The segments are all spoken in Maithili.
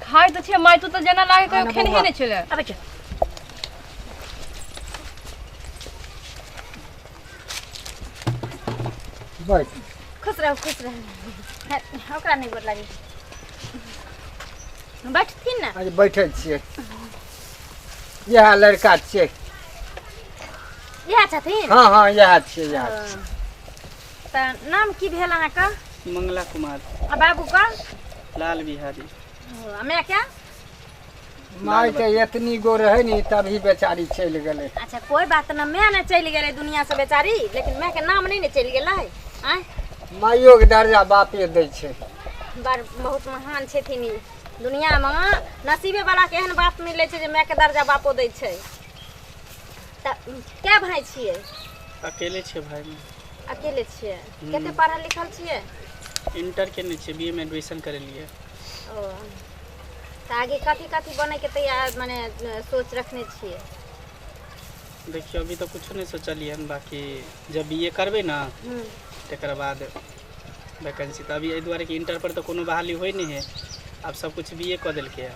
खाइ तऽ छै माय, तू तऽ जेना लागे कहियो ना खेनहे बौआ। नहि छलै। अबै छै। बैठ। खुश रहू, खुश रहू। है, ओकरा नहि गोर लागै। बैठथिन ने। आज बैठै छियै। इएह लड़का छियै। इएह छथिन? हँ हँ, इएह छियै, इएह छियै। तऽ नाम की भेल अहाँके? मंगला कुमार। आ बाबूके? लाल बिहारी। ओ, आ मायके? माय के एतनी गो रहै ने, तभी बेचारी चलि गेलै। अच्छा, कोई बात न, माय ने चलि गेलै दुनिया से बेचारी, लेकिन मायके नाम नहि ने चलि गेलै। आँय, माइयोके दर्जा बापे दै छै। बड़ बहुत महान छथिन ई। दुनियामे नसीबे वाला के एहन बाप मिलै छै जे मायके दर्जा बापो दै छै। तऽ कए भाय छियै? अकेले छियै भाई में। अकेले छियै? कते पढ़ल लिखल छियै? इंटर केने छियै, बीए में एडमिशन करेलियै। ओ, तऽ आगे कथी कथी बनैके तैयार, मने सोच रखने छियै? देखियौ, अभी तऽ कुछो नहि सोचलियै हन, बाकी जब बीए करबै ने तकर बाद वैकेंसी तऽ अभी एहि दुआरे कि इंटर पर तऽ कोनो बहाली होइ नहि है, आब सब कुछ बीए कऽ देलकै है।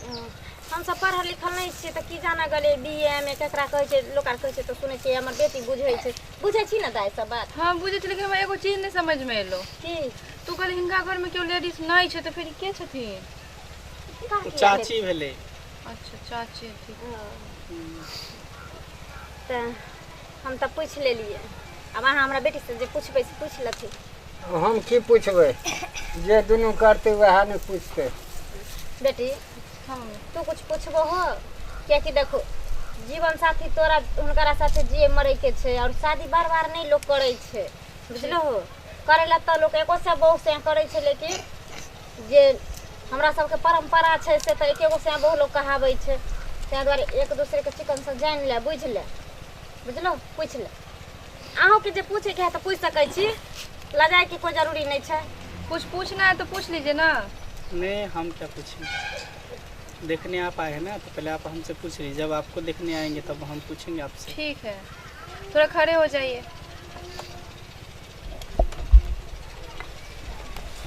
ओ, हमसब पढ़ल लिखल नहि छियै तऽ की जाना गेलियै बी एम ए केकरा कहै छै। लोक आर कहै छै तऽ सुनै छियै, हमर बेटी बुझै छै। बुझै छी ने दाइ सब बात? हँ, बुझै छी, लेकिन हमरा एगो चीज नहि समझमे एलो। की? तू कहली हिनका घरमे केओ लेडीज नहि छै, तऽ फेर ई के छथिन? ओ चाची भेलै। अच्छा, चाची, ठीक। तऽ हम तऽ पूछि लेलियै, आब अहाँ हमरा बेटीसँ जे पुछबै से पूछि लेथिन। हम की पुछबै? जे दुनू करतै वएह ने पुछतै। बेटी। हँ। तू कुछ पुछबो हो? कियाकि देखो, जीवन साथी तोरा हुनकरा साथे जिए मरैके छै, और शादी बार बार नहि लोक करै छै, बुझलो हो? करै ला तऽ लोक एको से बहु से करै छै, लेकिन जे हमरा सबके परम्परा छै से तऽ एकेगो से बहु लोक कहाबै छै। ताहि दुआरे एक दूसरेके चिकनसँ जानि ले, बुझि ले, बुझलो? पूछि ले। अहूँके जे पूछैके है तऽ पूछि सकै छी, लजाइके कोइ जरूरी नहि छै। कुछ पूछना है तो पूछ लीजिए ना। नहीं, हम क्या पूछें? देखने आप आए हैं ना, तो पहले आप हमसे पूछ लीजिए। जब आपको देखने आएंगे तब हम पूछेंगे आपसे। ठीक है, थोड़ा खड़े हो जाइए,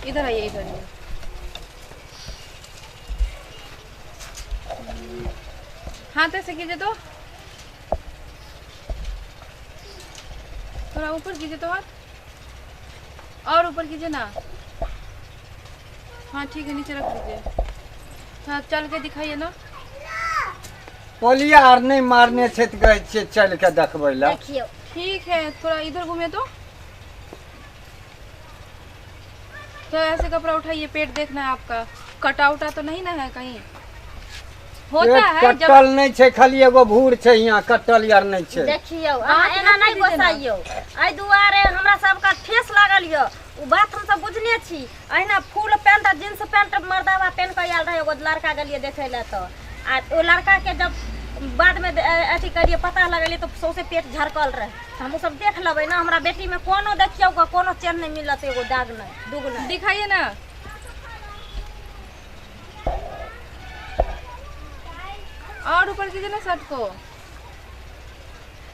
इधर आइए, इधर आइए। हाथ ऐसे कीजिए तो, थोड़ा ऊपर कीजिए तो हाथ, और ऊपर कीजिए ना। हाँ, ठीक है, नीचे रख दीजिए। थोड़ा चल के दिखाइए ना। पोलिया आर नहि मारने छै तऽ कहै छियै चलि कऽ देखबै लए। देखियौ। ठीक है, थोड़ा इधर घूमिए तो। तो ऐसे कपड़ा उठाइए, पेट देखना है आपका। कटा उटा तो नहीं ना है कहीं? होता पेट है जब कटल नहि छै, खाली एगो भूर छै यहाँ, कटल आर नहि छै। देखियौ, अहाँ एना नहि गोसाइयौ। एहि दुआरे हमरा सबके ठेस लागल यऽ, ओ बात हमसब बुझने छी। अहिना फुल पैंट आ जींस पैंट मर्दाबा पेन्ह कऽ आयल रहै एगो लड़का, गेलियै देखै लए तऽ आ ओ लड़काके जब बादमे अथी करियै, पता लगेलियै तऽ सौंसे पेट झरकल रहै। हमहूँ सब देख लेबै ने। हमरा बेटीमे कोनो देखियौ गऽ, कोनो चेन्ह नहि मिलत, एगो दाग नहि, दूगो नहि। दिखाइए ना। और ऊपर कीजिए ना शर्ट को,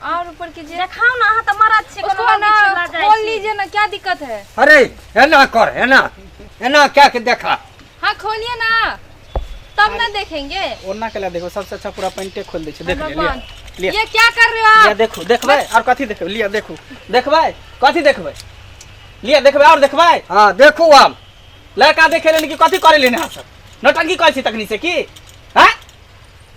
और ऊपर कीजिए। देखाउ ने, अहाँ तऽ मरद छी, कोनो उसको मौगी ना छी, लजाइ खोल छी। लीजिए ना, क्या दिक्कत है? अरे, एना कर, एना एना कए के देखा। हाँ, खोलिए ना, तब ना देखेंगे। ओना के ला देखो, सबसे अच्छा पूरा पैंटे खोल दै छै। देख लिअ। भगवान। लिअ। ये क्या कर रहे हो लिअ। आप? देखू, देखबै और कथी देखबै? लिअ, देखू, देखबै कथी देखबै? लिअ, देखबै और देखबै? हँ, देखू आब। लड़का देखे लेने कि कथी करे लेने? अहाँ सब नौटंकी करै छी तखनी से की? हैं?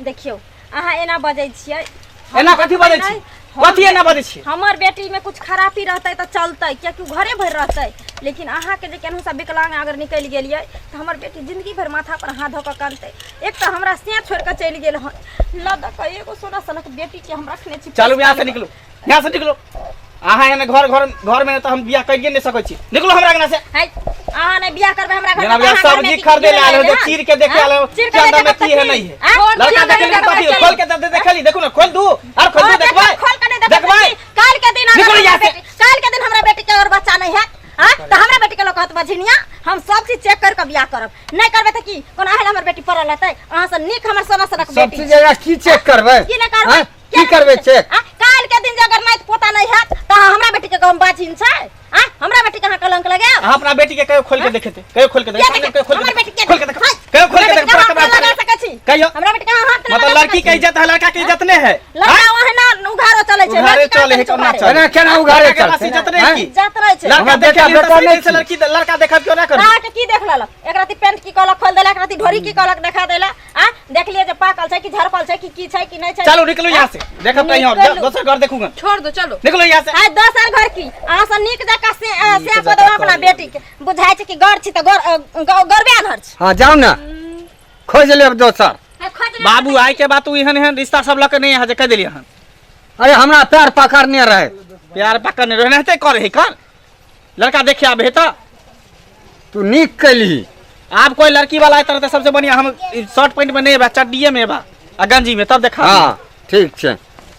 देखियौ, अहाँ एना बजै छियै। एना कथी बजै छी? नहि, कथी एना बजै छी? हमर बेटीमे कुछ खराबी रहतै तऽ चलतै, कियाकि ओ घरे भरि रहतै, लेकिन अहाँके जे केनहुसँ विकलांग अगर निकलि गेलियै तऽ हमर बेटी जिंदगी भरि माथा पर हाथ धऽ कऽ कानतै। एक तऽ हमरा से छोड़ि कऽ चलि गेल हन, लऽ दऽ कऽ एगो सोना सनक बेटीके हम रखने छी। चलू, यहाँ से निकलू, यहाँ से निकलू। अहाँ एहन घर घर घर में तऽ हम बियाह करिए नहि सकै छी। निकलू हमरा अंगना से। है, अहाँ नहि बियाह करबै हमरा घर जेना में तऽ बियाह अहाँ घरमे सब्जी की खरीदे की ले आयल हो, भेलै जे चीर के देखे आयल हो, चीर कि के अंदर में देखे की है नहीं है। आँय? लड़का चीर देखे के ले कथी देखे। खोल के दे देखली, देखू ना, खोल दू और खोल दू। हाँ, देखबै। खोल के नहि देखबै। देखबै। काल्हि के दिन अगर निकलो यहाँ हमरा से। बेटी, काल्हि के दिन हमरा बेटी के और बच्चा नहीं हैत, हाँ? तऽ हमरा बेटी के लोग कहत बझिनिया। हम सब चीज चेक कर के बियाह करब। नहि करबै तऽ की कोनो आयल हमर बेटी पड़ल रहतै? अहाँ से नीक हमर सोना सनक सब बेटी चीज एकरा की चेक करबै? की नहि करबै? आँय? की करबै चेक? आ, काल्हि के दिन जे अगर नाति पोता नहीं हैत तऽ अहाँ हमरा बेटी के कहम बाझिन छै? आ, हमरा बेटी के अहाँ कलंक लगायब? अहाँ अपना बेटी के कहियो खोल के देखेते, कहियो खोल के देखे किया सामने, देखे? कहियो खोल के हमर देखे, बेटी के खोल के देखे, हाय, कहियो खोल के हमर देखे बेटी पूरा के लड़की के इज्जत है, लड़का के इज्जत नहीं है। लड़का ओहना उघारो चलै छै, उघारे लड़की कहाँ चले है, चलै छै कोना उघारे? चले? केना केना उघारे लड़का के पास चलतै? इज्जत नहीं हैं? की। इज्जत रहै छै। लड़का हमरा देखे बेटा लिए बेटा तो नहीं से लड़की लड़का देखब क्यों ना करू? अहाँके की देख लेलक? एक राति पेंट की कहलक खोल देलक, एक राति ढोरी की कहलक देखा देला। आ देख लियै जे पाकल छै कि झरकल छै कि की छै कि नहि छै। चलो निकलो यहाँ से, देखब कहीं और, निकलू। दोसर घर देखूंगा। छोड़ दो, चलो निकलो यहाँ से। आइ दोसर घर की अहाँ से नीक जकाँ से नीक से जकाँ कऽ देबै अपना कऽ बेटी के। बुझाइ छै कि गौर छी तऽ गौर गौरबे आन्हर छी। हाँ जाउ ने, खोज लेब दोसर। आ, खोज लेब। बाबू आइ के बाद तू एहन एहन रिश्ता सब लऽ के नहीं यहाँ जे कह देलियै हन। अरे हमरा पैर पकड़ने रहे। प्यार पकड़ने रहे, एनाहिते करे है कर। लड़का देखे आबे है तऽ तू नीक कैलही। आब कोई लड़की वाला आयत तऽ सबसे बढ़िया हम शर्ट पैंट में नहीं बा, चड्डीए में बा आ गंजी में, तब देखा। हाँ ठीक छै।